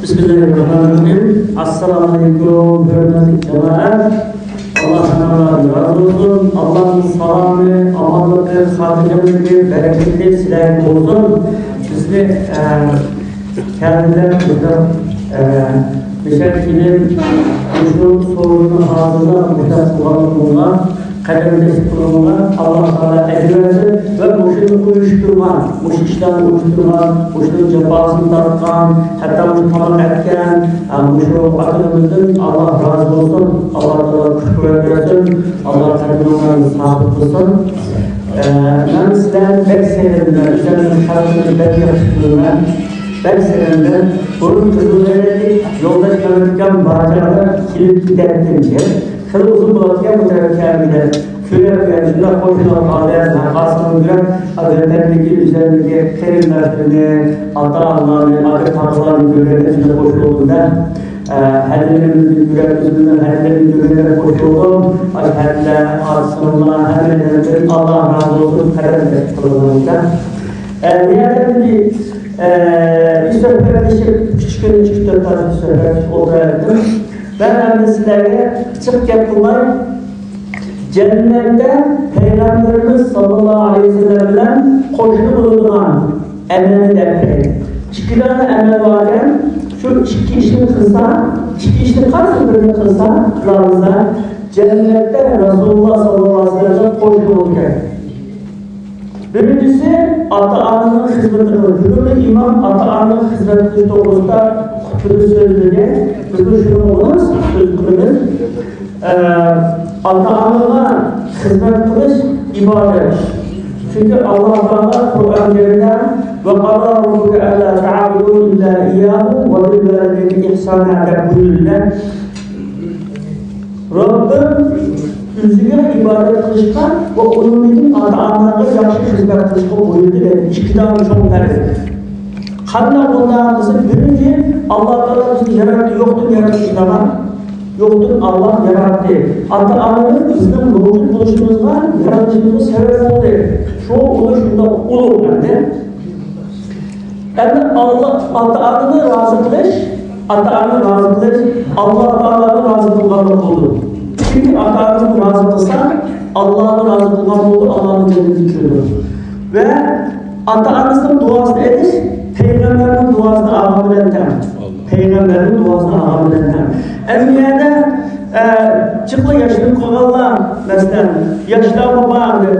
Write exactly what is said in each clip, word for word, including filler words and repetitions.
بىسمىللاھىررەھمانىررەھىم. ئەسسالامۇ ئەلەيكۇم، ھۆرمەتلىك جامائەت. ئاللا ھەممىڭلارغا رازى بولسۇن. ئاللانىڭ سالامى، ئامانلىقى، خاتىرجەملىكى، بەرىكىتى سىلەرگە بولسۇن. بىزنى، ئە، كەلدى بىزنىڭ، ئە، بىشەر كېلىپ مۇشۇ سورۇننى ھازىرلاپ مۇشۇنداق قىلغانلىقىڭلار، قەدەمدەش قىلغىنىڭلار ئاللا تائالا ئەجىر بەرسۇن ۋە مۇشۇنى ئۇيۇشتۇرغان، مۇشۇ ئىشلارنى ئۇيۇشتۇرغان، مۇشۇنىڭ جاپاسىنى تارتقان، ھەتتا مۇشۇ تاماق ئەتكەن، ئە، مۇشۇ ئاكىلىرىمىزدىن ئاللا رازى بولسۇن، ئاللا تائالا كۈچ قۇۋۋەت بەرسۇن، ئاللا قەدىمىڭلارنى سابىت قىلسۇن. ئە، مەن سىلەرنى بەك سېغىندىم، مەن ئۆزۈمنىڭ خەلقىمنى بەك ياخشى كۆرىمەن. بەك سېغىندىم. بۇرۇن قىزىلئۆيدىكى يولداش مەمەتجان بارچاغدا كېلىپ كېتەتتىم دەپ. خېلى ئۇزۇن بولاتتىكەن بۇ تەرەپكە كەلمىگىلى. كۆرۈپ، شۇنداق خوشلۇق ھالەت، ھەققاسىنى كۆرۈپ، ئادەتتىكى ئۆزلىرىدىكى قېرىنداشلىرىنى، ئاتا-ئانىلارنى، ئاكا-تاغىلارنى كۆرگەندە شۇنداق خوش بولدۇم-دە. ئە، ھەدىلىرىمىزنى كۆرۈپ، ئۆزىمىزنىڭ ھەدىلىرىنى كۆرگەندە خوش بولدۇم. ئاشۇ ھەدىلەر، ئاتا-ئانىلار، ھەممىلەردىن ئاللا رازى بولسۇن، قەدەم قىلغىنىڭىزدا. ئە، بۇ يەردە بىر، ئە، بىر سۆھبەتلىشىپ، ئۈچ كۈن، ئۈچ تۆت تاش بىر سۆھبەتلىشىپ ئولتۇرايلىدىم. مەن ئەمدى سىلەرگە جىق گەپ قىلماي، جەننەتتە پەيغەمبىرىمىز ساللاللاھۇ ئەلەيھى ۋەسەللەم بىلەن قوشنا بولىدىغان ئەمەلنى دەپ بېرەي. ئىككى دانە ئەمەل باركەن، شۇ ئىككى ئىشنى قىلسا، ئىككى ئىشنى قايسى بىرىنى قىلسا، قىلالىسا، جەننەتتە رەسۇلۇللاھ ساللاللاھۇ ئەلەيھى ۋەسەللەم بىلەن قوشنا بولىدىكەن. بىرىنچىسى، ئاتا-ئانىنىڭ خىزمىتى قىلىش. بۈگۈنكى ئىمام ئاتا-ئانىنىڭ خىزمەت قىلىش توغرىسىدا خۇتبىدە سۆزلىدى. بىز شۇنىڭغا مۇناسىپ سۆز قىلىمىز. ئە، ئاتا-ئانىغا خىزمەت قىلىش ئىبادەت. چۈنكى ئاللا تائالا قۇرئان كەرىمدە، «وقضى ربك ألا تعبدوا إلا إياه وبالوالدين إحسانا» دەپ بۇيرۇدى. رەببىم ئۆزىگە ئىبادەت قىلىشقا ۋە ئۇنىڭدىن كېيىن ئاتا-ئاناغا ياخشى خىزمەت قىلىشقا بۇيرۇدى دەيدۇ. ئىككى دانە چوڭ پەرز. قانداق بۇنداق دېسە، بىرىنچى، ئاللا تائالا بىزنى ياراتتى، يوقتىن ياراتتى، شۇنداقمۇ؟ يوقتىن ئاللا ياراتتى. ئاتا-ئانىمىز بىزنىڭ مەۋجۇت بولۇشىمىزغا، يارىتىلىشىمىزغا سەۋەب بولدى. شۇ ئۇلۇش شۇنداق ئۇلۇغ ئەمدى. ئەمدى ئاللا، ئاتا-ئانىنى رازى قىلىش، ئاتا-ئانىنى رازى قىلىش، ئاللا تائالانى رازى قىلغانلىق بولىدۇ. كىم ئاتا-ئانىسىنى رازى قىلسا، ئاللانى رازى قىلغان بولىدۇ، ئاللانىڭ جەننىتىگە كىرىدۇ. ۋە ئاتا-ئانىسىنىڭ دۇئاسىنى ئېلىش پەيغەمبەرنىڭ دۇئاسىنى ئالغان بىلەن تەڭ. پەيغەمبەرنىڭ دۇئاسىنى ئالغان بىلەن تەڭ. ئەمدى بۇ يەردە، ئە، جىقلا ياشىنىپ قالغانلار، مەسىلەن، ياشلارمۇ بار، ئەمدى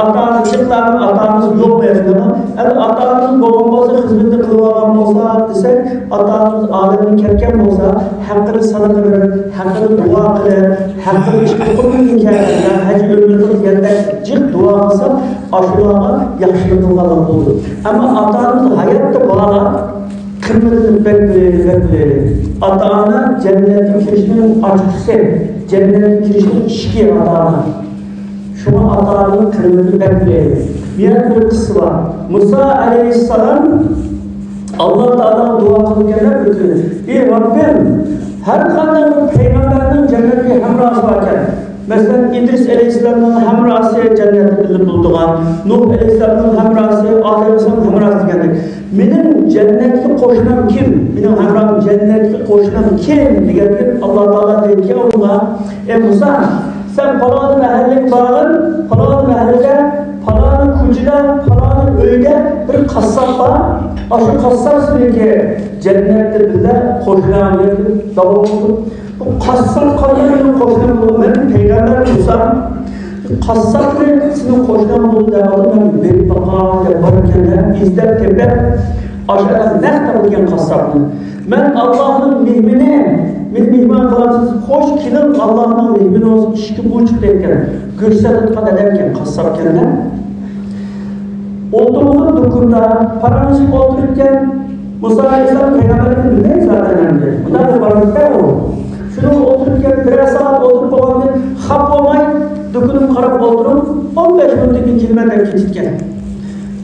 ئاتا-ئانىسى جىقلارنىڭ ئاتا-ئانىسى يوق بۇ يەردە. ئەمدى ئاتا-ئانىسى بولغان بولسا، خىزمىتىنى قىلىۋالغان بولسا دېسەك، ئاتا-ئانىمىز ئالەمدىن كەتكەن بولسا، ھەققىدە ساداقە بېرىپ، ھەققىدە دۇئا قىلىپ، ھەققىدە ئىككى قولىدىن كەلگەن ھەج ئۆمرە قىلىپ دېگەندەك جىق دۇئا قىلسا، ئاشۇلارغا ياخشىلىق قىلغانلىق بولىدۇ. ئەمما ئاتا-ئانىمىز ھاياتتا بارلار قىممىتىنى بەك بىلەيلى، بەك بىلەيلى. ئاتا-ئانا جەننەتكە كىرىشنىڭ ئاچقۇچىسى، جەننەتكە كىرىشنىڭ ئىشىكى ئاتا-ئانا. شۇڭا ئاتا-ئانىنىڭ قىممىتىنى بەك بىلەيلى. بۇ يەردە بىر قىسسا بار. مۇسا ئەلەيھىسسالام ئاللا تائالاغا دۇئا قىلىدىكەنلەر بىر كۈنى، ئى رەببىم، ھەر قانداق بىر پەيغەمبەرنىڭ جەننەتتىكى ھەمراھى باركەن. مەسىلەن، ئىدرىس ئەلەيھىسسالامنىڭ ھەمراھى جەننەتتە بىللە بولىدىغان، نۇھ ئەلەيھىسسالامنىڭ ھەمراھى، ئادەم ئەلەيھىسسالامنىڭ ھەمراھى دېگەندەك. مېنىڭ جەننەتتىكى قوشنام كىم؟ مېنىڭ ھەمراھىم جەننەتتىكى قوشنام كىم؟ دېگەندىكىن ئاللا تائالا دەيدىكەن ئۇنىڭغا، ئەي مۇسا، سەن پالان مەھەللىگە بارغىن، پالان مەھەللىدە، پالان كوچىدا، پالان ئۆيدە بىر قاسساپ بار. ئاشۇ قاسساپ سېنىڭكى جەننەتتە بىللە قوشنام دەپ داۋام قىلىپ، بۇ قاسساپ قانداق مېنىڭ قوشنام بولىدۇ؟ مەن پەيغەمبەر مۇسا، قاسساپنى سېنىڭ قوشناڭ بولىدۇ دەۋاتىدۇ، مەن بېرىپ باقاي دەپ بارىدىكەن-دە، ئىزدەپ تېپىپ، ئاشۇ ئادەم نەق تاپىدىكەن قاسساپنى. مەن ئاللانىڭ مېھمىنى، مېنى مېھمان قىلامسىز؟ خوش، كېلىڭ، ئاللانىڭ مېھمىنى بولسۇن، ئىشىكى ئوچۇق دەيدىكەن. گۆش سېتىدىغان ئادەمكەن، قاسساپكەن-دە. ئولتۇرغۇزۇپ دۇكىنىدا پاراڭلىشىپ ئولتۇرۇپكەن. مۇسا ئەلەيھىسسالام پەيغەمبەرلىكنى بىلمەيدۇ زادەن ئەمدى. مۇنداق بىر بارلىقتا ئۇ. شۇنىڭ ئولتۇرۇپكەن، بىرەر سائەت ئولتۇرۇپ بولغاندىن كېيىن خاپا بولماي دۇكىنىمغا قاراپ ئولتۇرۇپ، ئون بەش مىنۇتتىن كېيىن كېلىمەن دەپ كېتىپكەن.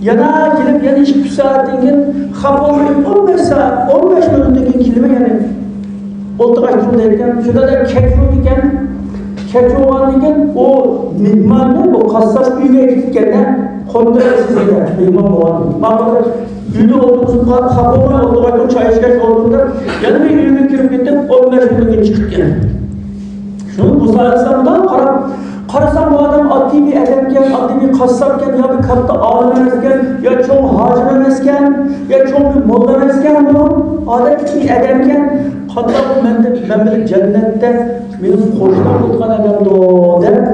يەنە كېلىپ، يەنە ئىككى، ئۈچ سائەتتىن كېيىن خاپا بولماي، ئون بەش سائەت، ئون بەش مىنۇتتىن كېيىن كېلىمەن يەنە. ئولتۇرغاچ تۇرۇڭ دەيدىكەن. شۇندا دەپ كەچ بولىدىكەن. كەچ بولغاندىن كېيىن ئۇ مېھماننى، ئۇ قاسساپ ئۆيگە ئەكېتىپكەن-دە، قوندۇرۇپ سىزگە مېھمان بولغاندىن كېيىن. ماڭا ئۆيدە ئولتۇرغۇزۇپ قويۇپ، خاپا بولماي ئولتۇرغاچ تۇرۇڭ، چاي ئىچكەچ ئولتۇرۇڭ دەپ، يا چىقىپكەن. شۇڭا مۇسا ئەلەيھىسسالامغا قاراپ، قارىسام، بۇ ئادەم ئاددىي بىر ئادەمكەن، ئاددىي بىر قاسساپكەن، يا بىر كاتتا ئالىم ئەمەسكەن، يا چوڭ ھاجىم ئەمەسكەن، يا چوڭ بىر موللا ئەمەسكەن، بۇ ئادەم كىچىك ئادەمكەن. قانداق بۇ مەن، مەن بىلەن جەننەتتە مېنىڭ قوشنام بولىدىغان ئادەمدۇ دەپ،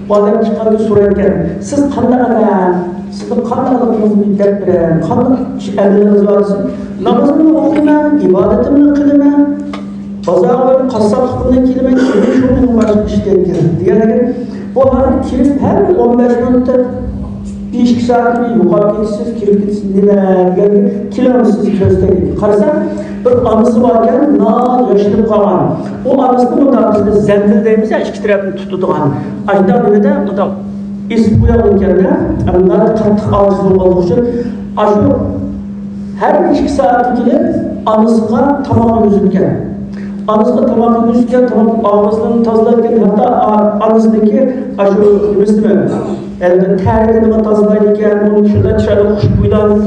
بۇ ئادەم چىققاندا سورايدىكەن، سىز قانداق ئادەم؟ سىزنىڭ قانداق ئادىمىڭىزنى دەپ بېرەي، قانداق ئىش ئەمىلىڭىز بار دېسە، نامىزىمنى ئوقۇيمەن، ئىبادىتىمنى قىلىمەن، بازارغا بېرىپ قاسساپلىقىمنى كىيىمەن، شۇ مېنىڭ باشقا ئىش دەيدىكەن. دېگەندىكىن، بۇ ھازىر كىرىپ ھەر ئون بەش مىنۇتتا بىر ئىككى سائەتتىن يوقاپ كېتىسىز، كىرىپ كېتىسىز، نېمە دېگەندىكىن، كېلىڭ سىز كۆرسىتەي دېدى. قارىسا، بىر ئانىسى باركەن، ناھايىتى ياشىنىپ قالغان. ئۇ ئانىسىنى مۇنداق بىزدە زەمبىل دەيمىز يا، ئىككى تەرەپنى تۇتىدىغان. ئاشۇنداق نېمىدە مۇنداق ئېسىپ قويالىغانىكەن-دە، ئەمما قاتتىق ئاجىز بولغانلىقى ئۈچۈن ئاشۇ ھەر ئىككى سائەتتە كېلىپ ئانىسىغا تاماق يېگۈزىدىكەن. ئانىسىغا تاماق يېگۈزىدىكەن، تاماق ئاغزىنى تازىلايدىكەن، ھەتتا ئا-، ئانىسىنىڭكى ئاشۇ نېمىسىنى، يەنى تەرىتىنىمۇ تازىلايدىكەن، ئۇنى شۇنداق چىرايلىق خۇشبۇيلارنى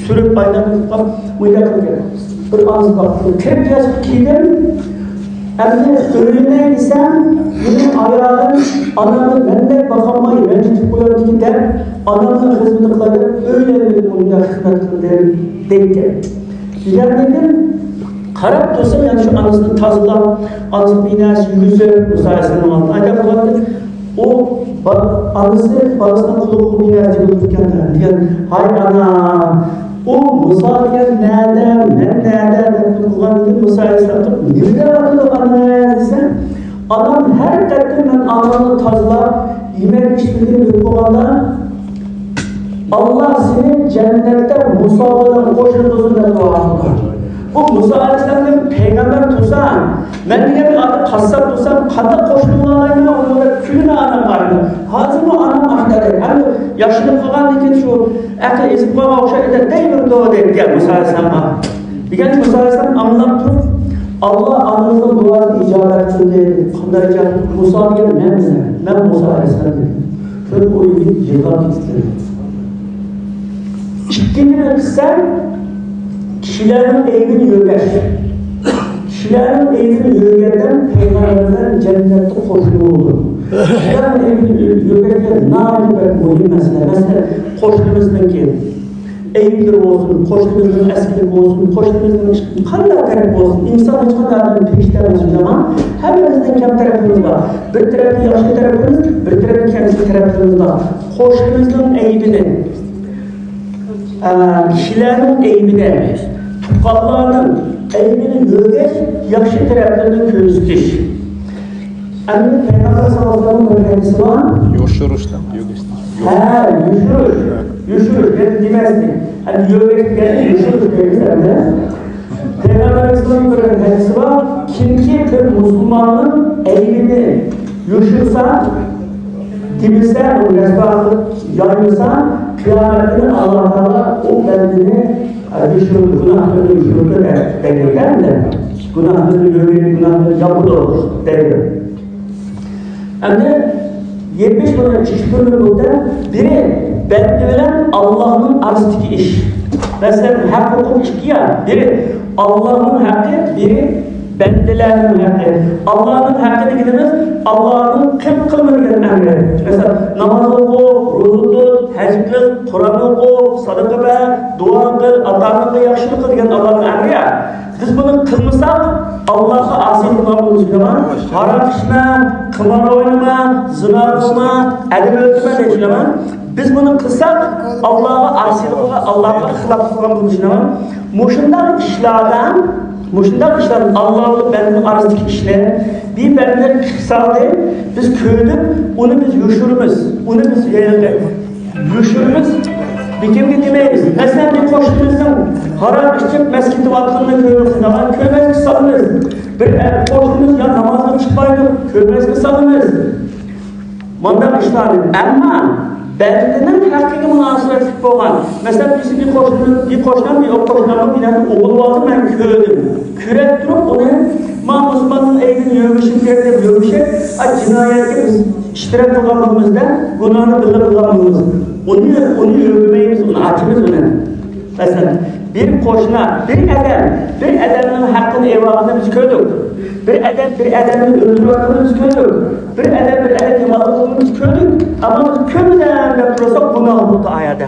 سۈرۈپ ئايلانغان مۇنداق قىلغان. بىر ئانىسى بار. كىرىپ ياتقا كىردىم. ئەمدى ئۆلىمەي دېسەم، مېنىڭ ئايالىم ئانامنى مەندەك باقالماي رەنجىتىپ قويامدىكىن دەپ، ئانامنىڭ خىزمىتى قىلاي دەپ ئۆيلەنمىدىم، ئۇنىڭ خىزمەت قىلدىم دەيدىكەن. دېگەندىكىن قاراپ تۇرسام، يەنە شۇ ئانىسىنى تازىلاپ، ئانىسىغا بىر نەرسە يېگۈزۈپ، مۇسا ئەلەيھىسسالام ئالدىدا ئايداپ قويغان. ئۇ با-، ئانىسى بالىسىنىڭ قۇلىقىغا بىر نەرسە يېگۈزۈپ كەلدى دېگەن، ھاي ئانا، ئۇ مۇسا دېگەن نەدە، مەن نەدە دەپ قىلغاندىن كېيىن مۇسا ئەلەيھىسسالام تۇرۇپ، نېمە دەۋاتىدۇ ئانا دېسە، ئانام ھەر قېتىم مەن ئانامنى تازىلاپ، يېمەك ئىچمىكىنى بېرىپ بولغاندا، ئاللا سېنى جەننەتتە مۇسا بىلەن قوشنا قىلسۇن دەپ دۇئا قىلغان. بۇ مۇسا ئەلەيھىسسالام دېگەن پەيغەمبەر تۇرسا، مەن دېگەن بىر قاسساپ تۇرسام، قانداق قوشنا بولالايمەن؟ ئۇنىڭ بىلەن كۈنى ئانام بار ئىدى. ھازىرمۇ ئانام ئاشۇنداق دەيدۇ. ھەم ياشىنىپ قالغاندىن كېيىن شۇ ئەقلى ئېزىپ قالغان ئوخشايدۇ، دەيۋېرىدۇ دەيدىكەن مۇسا ئەلەيھىسسالامغا. دېگەن مۇسا ئەلەيھىسسالام ئاڭلاپ تۇرۇپ، ئاللا ئانىڭىزنىڭ دۇئاسىنى ئىجابەت قىلدى. قانداق ئىجابەت؟ مۇسا دېگەن مەن، مەن مۇسا ئەلەيھىسسالام دېدى. شۇ ئويۇننى يىغلاپ كېتىپتۇ. ئىككىنچى بىر قىسسە، كىشىلەرنىڭ ئەيىبىنى يۆگەش. كىشىلەرنىڭ ئەيىبىنى يۆگەنگەن پەيغەمبەر بىلەن جەننەتتە قوشنا بولىدۇ. كىشىلەرنىڭ ئەيىبىنى يۆگەشكە ناھايىتى بەك مۇھىم مەسىلە. مەسىلەن، قوشنىمىزنىڭكى ئەيىبلىرى بولسۇن، قوشنىمىزنىڭ ئەسكىلىكى بولسۇن، قوشنىمىزنىڭ قانداق تەرەپى بولسۇن، ئىنسان ھېچقانداق ئادەم پەرىشتە ئەمەس، ئۇنداق. ھەممىمىزنىڭ كەم تەرەپلىرىمىز بار. بىر تەرەپتە ياخشى تەرەپلىرىمىز، بىر تەرەپتە كەمچىل تەرەپلىرىمىز بار. قوشنىمىزنىڭ ئەيىبىنى، ئە، كىشىلەرنىڭ ئەيىبىنى، تۇغقانلارنىڭ ئەيىبىنى يۆگەش ياخشى تەرەپلىرىنى كۆرسىتىش. ئەمدى پەيغەمبەر ساللاللاھۇ ئەلەيھى ۋەسەللەمنىڭ بىر ھەدىسى بار. يوشۇرۇشتىن، يۆگەشتىن. ھە، يوشۇرۇش. يوشۇرۇش، يەنى دېمەسلىك. ئەمدى يۆگەش دېگەننى يوشۇرۇش دەيمىز ئەمدى. پەيغەمبىرىمىزنىڭ بىر ھەدىسى بار. كىمكى بىر مۇسۇلماننىڭ ئەيىبىنى يوشۇرسا، دېمىسە، ئۇنى رەسۋا قىلىپ يايمىسا، قىيامەت كۈنى ئاللا تائالا ئۇ بەندىنى، ئە، يوشۇرۇپ، گۇناھلىرىنى يوشۇرۇپ دەيدۇ ئەمدى. گۇناھلىرىنى يوشۇرۇپ، گۇناھلىرىنى ياپىدۇ دەيدۇ. ئەمدى يەتمىش بۇنى چۈشتۈرگەن بولسا، بىرى بەندە بىلەن ئاللانىڭ ئارىسىدىكى ئىش. مەسىلەن، ھەق ھوقۇق ئىككى يان. بىرى ئاللانىڭ ھەققى، بىرى بەندىلەرنىڭ ھەققى. ئاللانىڭ ھەققى دېگىنىمىز ئاللانىڭ قىل، قىلما دېگەن ئەمرى. مەسىلەن، ناماز ئوقۇ، روزا تۇت، ھەج قىل، قۇرئان ئوقۇ، ساداقە بەر، دۇئا قىل، ئاتا-ئاناڭغا ياخشىلىق قىل دېگەن ئاللانىڭ ئەمرى. بىز بۇنى قىلمىساق، ئاللاغا ئاسىي بولغان بولىمىز، بىلىمەن. ھارام ئىچمە، قىمار ئوينىما، زىنا قىلما، ئادەم ئۆلتۈرمە دەيدۇ، بىلىمەن. بىز بۇنى قىلساق، ئاللاغا ئاسىي بولغان، ئاللاغا خىلاپ قىلغان بولىمىز، بىلىمەن. مۇشۇنداق ئىشلاردا، مۇشۇنداق ئىشلار، ئاللا بىلەن بەندىنىڭ ئارىسىدىكى ئىشنى، بىر بەندىنى قىلىپ سالدى، بىز كۆردۇق، ئۇنى بىز يوشۇرىمىز، ئۇنى بىز يوشۇرىمىز، بىكىمگە دېمەيمىز. مەسىلەن، بىر قوشنىمىزنىڭ ھاراق ئىچىپ مەس كېتىۋاتقىنىنى كۆرۈپ، كۆرمەسكە سالىمىز. بىر قوشنىمىز يا نامازغا چىقمايدۇ، كۆرمەسكە سالىمىز. مۇنداق ئىشلارنى. ئەمما بەندىنىڭ ھەققىگە مۇناسىۋەتلىك بولغان، مەسىلەن، بىز بىر قوشنا، بىر قوشنام، بىر قوشنامنىڭ بىر نەرسە ئوغرىلاۋاتىدۇ، مەن كۆردۈم. كۆرۈپ تۇرۇپ ئۇنى، ما مۇسۇلماننىڭ ئەيىبىنى يۆگىشىم كېرەك دەپ يۆگىشىپ، ئا، جىنايەتكە بىز ئىشتىراك قىلغان بولىمىز-دە، گۇناھنى بىللە قىلغان بولىمىز. ئۇنى، ئۇنى يۆگىمەيمىز، ئۇنى ئاچىمىز ئۇنى. مەسىلەن، بىر قوشنا، بىر ئادەم، بىر ئادەمنىڭ ھەققىنى ئېلىۋالغىنىنى بىز كۆردۇق. بىر ئادەم بىر ئادەمنى ئۆلتۈرۈۋاتقىنىنى بىز كۆردۇق. بىر ئادەم بىر ئادەمنى يامانلىقىنى بىز كۆردۇق. ئەمما بىز كۆرمىدىم دەپ تۇرساق، گۇناھ بولدى ئايەتتە.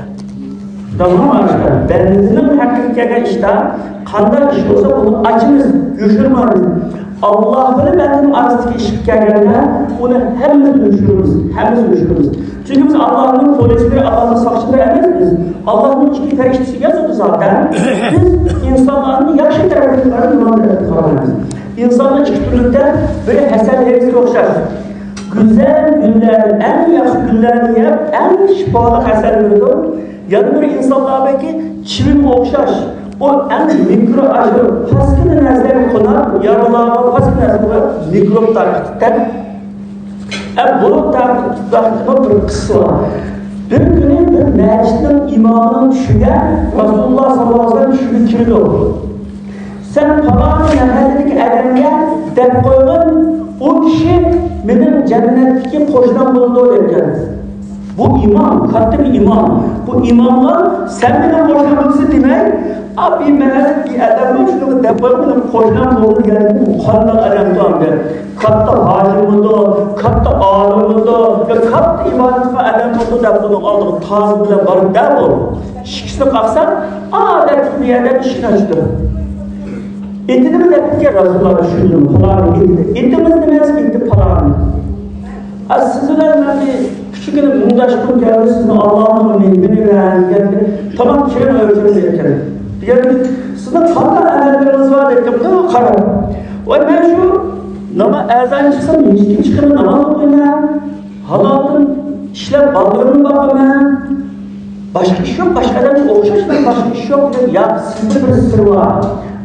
تامام ئاشتا. بەندىنىڭ ھەققىگە كەلگەن ئىشتا قانداق ئىش بولسا، ئۇنى ئاچىمىز، يوشۇرمايمىز. ئاللاھ بىلەن بەندىنىڭ ئارىسىدىكى ئىشقا كەلگەندە، ئۇنى ھەممىمىز يوشۇرىمىز، ھەممىمىز يوشۇرىمىز. چۈنكى بىز ئاللاھنىڭ پولىسلىرى، ئاللاھنىڭ ساقچىلىرى ئەمەسمىز. ئاللاھنىڭ ئىككى پەرىشتىسى يازىدۇ زاتەن. بىز ئىنسانلارنى ياخشى تەرەپتىن قاراپ، يامان تەرەپتىن قارايمىز. ئىنسانلار ئىككى تۈرلۈكتە، بىرى ھەسەل ھەرىسكە ئوخشاش. گۈزەل گۈللەرنى، ئەڭ ياخشى گۈللەرنى يەپ، ئەڭ شىپالىق ھەسەل بېرىدۇ. يەنە بىر ئىنسانلار باركى، چىۋىنگە ئوخشاش. ئۇ ئەڭ مىكرو، ئاشۇ پاسكىنا نەرسىلەرگە قونار، يارىلارغا پاسكىنا نەرسىلەرگە مىكروب تارقىتىپ. ئە، بۇ تارقىتىپ بىر قىسسا بار. بىر كۈنى بىر مەسچىتنىڭ ئىمامىنىڭ چۈشىگە رەسۇلۇللاھ ساللاللاھۇ ئەلەيھى ۋەسەللەم چۈشىگە كىرىدۇ. سەن پالان مەھەللىدىكى ئادەمگە دەپ قويغىن، ئۇ كىشى مېنىڭ جەننەتتىكى قوشنام بولىدۇ دەپتۇ. بۇ ئىمام، كاتتا بىر ئىمام. بۇ ئىمامغا سەن مېنىڭ قوشنام بولىسەن دېمەي، ئا، بىر مەھەللىدىكى ئادەم بار، شۇنىڭغا دەپ قويغىن، مېنىڭ قوشنام بولىدۇ دېگەن، قانداق ئادەمدۇ ئەمدى؟ كاتتا ھاجىمىدۇ، كاتتا ئالىممىدۇ، يا كاتتا ئىبادەت قىلغان ئادەممىدۇ دەپ ئۇنىڭ ئالدىغا تازا بىلەن بارىدۇ دەپ بۇ. ئىشىكىسىنى قاقسا، ئادەتتىكى بىر ئادەم ئىشىكنى ئاچىدۇ. ئېتىنىمۇ دەپتىكەن رەسۇلۇللا، شۇنىمۇ پالانى ئېتى. ئېتىمىز نېمە؟ ئېتى پالانى. ئا، سىز بىلەن مەن بىر كىچىككىنە مۇڭداشقۇم كەلدى، سىزنى ئاللاھنىڭ مېھرىنى بىلەن دېگەن. تامام كىرىڭ ئۆلچىمىز دېگەن. دېگەن، سىزنىڭ قانداق ئەمەللىرىڭىز بار دەپتىكەن، بۇنىڭغا قاراپ. ۋاي، مەن شۇ ناما-، ئەزان چىقسا، مەسچىتكە چىقىمەن، ناماز ئوقۇيمەن. ھالالدىن ئىشلەپ بالىلىرىمنى باقىمەن. باشقا ئىش يوق، باشقا ئادەمگە ئوخشاش بىر باشقا ئىش يوق دېدىم. ياق، سىزدە بىر سىر بار.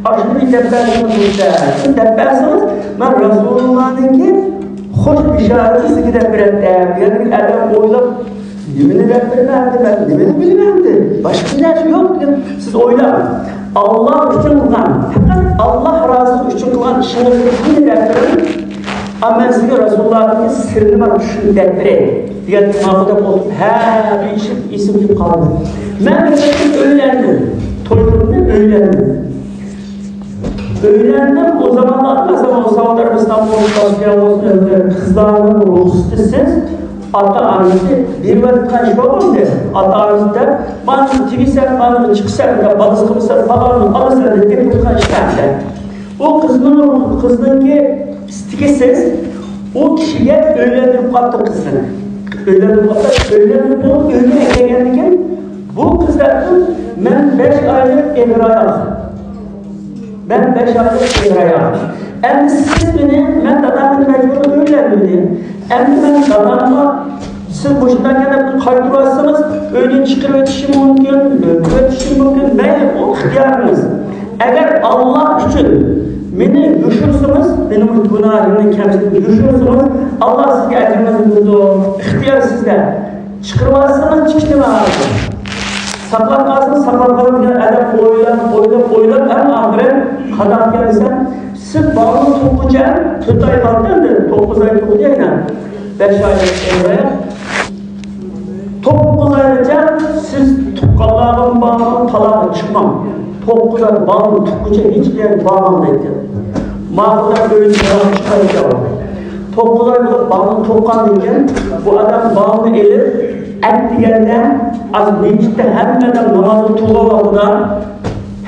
ئاشۇنى دەپ بەرسىڭىز، دەپ بەرسىڭىز، مەن رەسۇلۇللانىڭكى خوش بېشارىتى سىزگە دەپ بېرەتتى دېگەن. ئادەم ئويلاپ، نېمىنى دەپ بېرىمەن ئەمدى، مەن نېمىنى بىلىمەن ئەمدى؟ باشقا ئىلاجى يوق دېگەن. سىز ئويلاڭ. ئاللا ئۈچۈن قىلغان، پەقەت ئاللا رازىلىقى ئۈچۈن قىلغان ئىشىڭىزنى دەپ بېرىڭ. ئا، مەن سىزگە رەسۇلۇللانىڭكى سىرىنى مانا چۈشىنىپ دەپ بېرەي دېگەن ماقۇل دەپ ئولتۇرۇپ، ھە دېيىشىپ ئېسىمگە كېلىپ قالدى. مەن بىر قېتىم ئۆيلەندىم. توي قىلدىم، ئۆيلەندىم. ئۆيلەندىم، ئۇ زامانلاردا مەسىلەن، سەئۇدى ئەرەبىستان بولسۇن، تۈركىيە بولسۇن، قىزلارنىڭ رۇخسىتىسىز ئاتا-ئانىسى بېرىۋاتقان ئىش بولمامدى. ئاتا-ئانىسى دەپ، مانا تېگىسەن، مانا چىقىسەن دەپ، بالىسى قىلسان، پالاننى ئالىسەن دەپ گەپ قىلغان ئىش ئەمەس. ئۇ قىزنىڭ، قىزنىڭكى ئىستىكىسىز ئۇ كىشىگە ئۆيلەندۈرۈپ قاپتۇ قىزنى. ئۆيلەندۈرۈپ قاپتۇ، ئۆيلەندۈرۈپ بولۇپ ئۆيگە ئەكەلگەندىن كېيىن بۇ قىز دەپتۇ، مەن بەش ئايلىق ئېغىر ئاياغ. مەن بەش ئايلىق ئېغىر ئاياغ. ئەمدى سىز مېنى، مەن دادام مېنى مەجبۇرىي ئۆيلەندۈردى. ئەمدى مەن دادامغا سىز مۇشۇنداق گەپنى قايتۇرۇۋاتسىڭىز، ئۆيدىن چىقىرىۋېتىشى مۇمكىن، ئۆلتۈرۈۋېتىشى مۇمكىن، مەيلى، ئۇ ئىختىيارىڭىز. ئەگەر ئاللا ئۈچۈن مېنى يوشۇرسىڭىز، مېنىڭ مۇشۇ گۇناھىمنى، كەمچىلىكىمنى يوشۇرسىڭىز، ئاللا سىزگە ئەجرىڭىزنى بېرىدۇ. ئىختىيار سىزدە. چىقىرىۋاتسىڭىز، چىقىشنى مەن ھازىر. ساقلاپ قالسىڭىز، ساقلاپ قالىمەن دېگەن ئادەم ئويلاپ، ئويلاپ، ئويلاپ، ئەڭ ئاخىرى قانداق ئىكەن دېسەم، سىز بالىنى تۇغقۇچە تۆت ئاي قالدى ئەمدى، توققۇز ئاي تۇغدى يەنە. بەش ئاي ئويلاپ، توققۇز ئايغىچە سىز تۇغقانلارغا بارماڭ، تالاغا چىقماڭ. توققۇز ئاي بالىنى تۇغقۇچە ھېچ قەيەرگە بارماڭ دەيدىكەن. ماقۇل دەپ ئۆيدىن تالاغا چىقايدىكەن. توققۇز ئاي بولۇپ بالىنى تۇغقاندىن كېيىن بۇ ئادەم بالىنى ئېلىپ، ئەتىگەندە ئاز مەسچىتتە ھەممە ئادەم نامازغا تۇرغان ۋاقتىدا،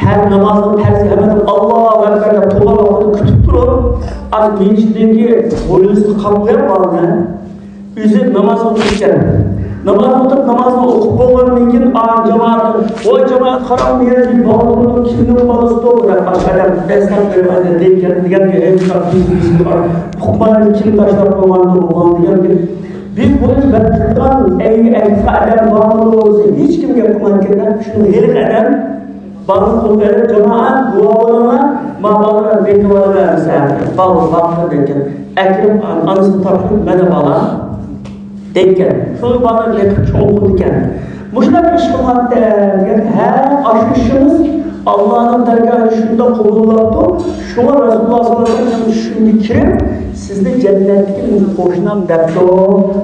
ھەر نامازنىڭ پەرزى ھەممە ئادەم ئاللاھۇ ئەكبەر دەپ تۇرغان ۋاقتىدا كۈتۈپ تۇرۇپ، ئاز مەسچىتتىكى ھويلىسىغا قاپلىغان بالىنى ئۆزى نامازغا تۇرۇپكەن. نامازغا تۇرۇپ، نامازنى ئوقۇپ بولغاندىن كېيىن، ئا، جامائەت، ۋاي جامائەت، قاراڭ، بۇ يەردە بىر بالا تۇرىدۇ، كىمنىڭ بالىسى بۇ؟ دەپ، باشقا ئادەم دەسلەپ بېرىپ ئايدا دەيدىكەن، دېگەنگە، ھېي، ئۇقمايمەن، كىم تاشلاپ قويغاندۇ بۇ بالىنى دېگەنگە، بىز بۇنى بەك تۇتقان، ئەينى ئەكسى ئادەم بارمۇ بولسا، ھېچكىم گەپ قىلمايدىكەن، شۇنىڭ ھېلىقى ئادەم بالىنى قولىغا ئېلىپ، جامائەت، دۇئا بولۇڭلار، ما بالىنى بېقىۋالىمەن دېسە، بالا باققىن دەيدىكەن. ئەكىرىپ ئانىسىغا تاپشۇرۇپ، مانا بالا دەيدىكەن. شۇ بالىنى بېقىپ چوڭ قىلىدىكەن. مۇشۇنداق ئىش قىلماقتا دېگەن، ھە، ئاشۇ ئىشىمىز ئاللانىڭ دەرگاھى شۇنداق قوبۇللاپتۇ. شۇڭا رەسۇلۇللا ساللاللاھۇ ئەلەيھى ۋەسەللەم شۇنى كىرىپ، سىزنى جەننەتتىكى مېنىڭ قوشنام دەپتۇ.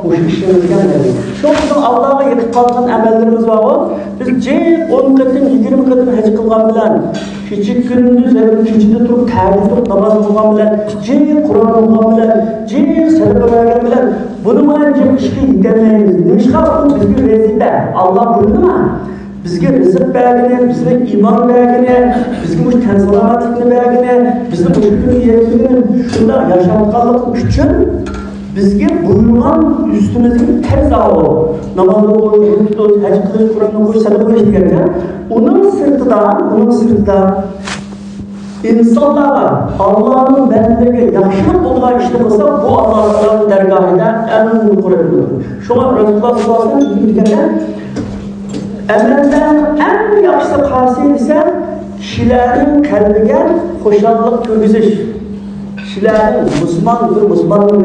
مۇشۇ ئىشىڭىزگە دەيدۇ. شۇڭا بىزنىڭ ئاللاغا يېقىپ قالغان ئەمەللىرىمىز بارغۇ. بىز جىق ئون قېتىم، يىگىرمە قېتىم ھەج قىلغان بىلەن، كېچە كۈندۈز ھەم كېچىدە تۇرۇپ تەھەججۇد ئوقۇپ ناماز قىلغان بىلەن، جىق قۇرئان ئوقۇغان بىلەن، جىق سەدىقە بەرگەن بىلەن، بۇنىڭ بىلەن جىق ئىشقا يېتەلمەيمىز. نېمىشقا؟ بۇ بىزگە ۋەزىپە. ئاللا بۇيرۇدىما؟ بىزگە رىزىق بەرگىنى، بىزگە ئىمان بەرگىنى، بىزگە مۇشۇ تەن سالامەتلىكنى بەرگىنى، بىزنى مۇشۇ كۈنگە يەتكۈزگىنى، شۇنداق ياشاتقانلىقى ئۈچۈن بىزگە بۇيرۇغان ئۈستىمىزدىكى پەرز ئاۋۇ. ناماز ئوقۇش، روزا تۇتۇش، ھەج قىلىش، قۇرئان ئوقۇش، سەدىقە بېرىش دېگەنچە. ئۇنىڭ سىرتىدا، ئۇنىڭ سىرتىدا ئىنسانلارغا، ئاللانىڭ بەندىلىرىگە ياخشىلىق بولىدىغان ئىشنى قىلساق، بۇ ئاللا تائالانىڭ دەرگاھىدا ئەڭ يۇقىرى بولىدۇ. شۇڭا رەسۇلۇللا ساللاللاھۇ ئەلەيھى ۋەسەللەم دېگەندە، ئەمەللەرنىڭ ئەڭ ياخشىسى قايسى دېسە، كىشىلەرنىڭ قەلبىگە خۇشاللىق كىرگۈزۈش. كىشىلەرنىڭ مۇسۇلمان، بىر مۇسۇلماننىڭ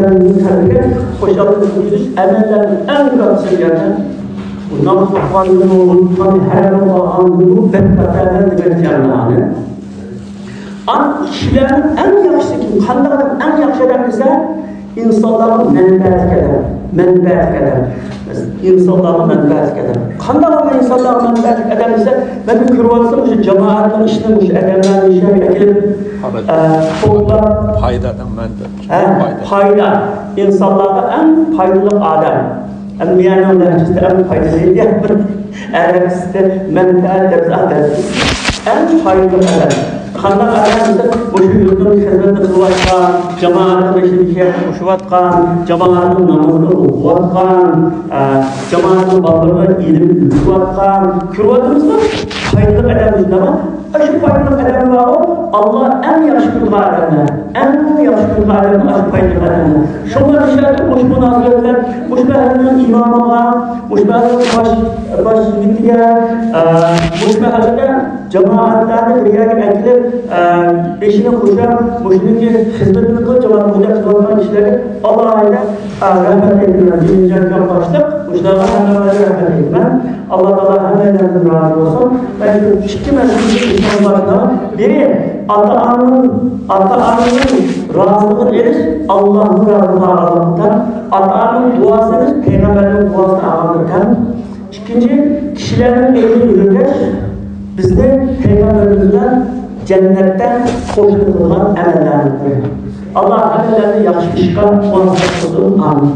قەلبىگە خۇشاللىق كىرگۈزۈش ئەمەللەرنىڭ ئەڭ ياخشىسى دېگەندە، بۇ ناماز ئوقۇغاندىمۇ، ھەرە بولغاندىمۇ، بەك خەتەرلىك دېگەن جەملەرنى. ئان كىشىلەرنىڭ ئەڭ ياخشىسى كىم؟ قانداق ئادەم ئەڭ ياخشى ئادەم دېسە، ئىنسانلارغا مەنپەئەتلىك ئادەم، مەنپەئەتلىك ئادەم. ئىنسانلارغا مەنپەئەتلىك ئادەم. قانداق ئادەم ئىنسانلارغا مەنپەئەتلىك ئادەم دېسە، مەن كۆرۈۋاتسام، شۇ جامائەتنىڭ ئىشىنى مۇشۇ ئادەملەرنى ئىشلەپ ئەكېلىپ، ئە، توپلاپ، پايدا ئادەم، مەنپەئەت. ھە، پايدا. پايدا. ئىنسانلارغا ئەڭ پايدىلىق ئادەم. ئەنبىيانىڭ لەھجىسىدە ئەڭ پايدىلىق دېگەن بىر ئەرەبچىسىدە مەنپەئەت دەپ ئادەم. ئەڭ پايدىلىق ئادەم. قانداق ئادەم دېسە، مۇشۇ يۇرتنىڭ خىزمىتىنى قىلىۋاتقان، جامائەتنىڭ ئىشىنى ئىشلەپ قوشۇۋاتقان، جامائەتنىڭ نامىزىنى ئوقۇۋاتقان، ئە، جامائەتنىڭ بالىلىرىغا ئىلىم ئۆگىتىۋاتقان، كۆرۈۋاتىمىزغۇ؟ پايدىلىق ئادەم شۇنداقمۇ؟ ئاشۇ پايدىلىق ئادەم بارغۇ، ئاللا ئەڭ ياخشى كۆرىدىغان ئادەملەر. ئەڭ ياخشى كۆرىدىغان ئادەم ئاشۇ پايدىلىق ئادەملەر. شۇڭا مۇشۇ مۇشۇ مۇناسىۋەت بىلەن مۇشۇ مەھەللىنىڭ ئىمامىغا، مۇشۇ مەھەللىنىڭ باش، باش يىگىتىگە، ئە، مۇشۇ مەھەللىدە جامائەتلەرنى بىر يەرگە ئەكېلىپ، ئە، بېشىنى قوشاپ، مۇشۇنىڭكى خىزمىتىنى قىلىپ، جامائەت بويىچە قىلىۋاتقان ئىشلارغا ئالاھىدە، ئە، رەھمەت ئېيتىمەن. بىرىنچى باشلىق، مۇشۇلارغا ھەممىڭلارغا رەھمەت ئېيتىمەن. ئاللا تائالا ھەممەيلەندىن رازى بولسۇن. مەن شۇ ئىككى مەسىلىدىن ئىشلەپ باشلاپ، بىرى ئاتا-ئانىنىڭ، ئاتا-ئانىنىڭ رازىلىقىنى ئېلىش ئاللانىڭ رازىلىقىنى ئالغانلىقتا، ئاتا-ئانىنىڭ دۇئاسىنى ئېلىش پەيغەمبەرنىڭ دۇئاسىنى ئالغانلىقتا. ئىككىنچى، كىشىلەرنىڭ ئەيىبىنى يۆلەش بىزنى پەيغەمبىرىمىز بىلەن جەننەتتە قوشنا قىلغان ئەمەللەرنىڭ بىرى. ئاللا ھەممىلەرنى ياخشى ئىشقا مۇۋەپپەق قىلسۇن. ئامىن.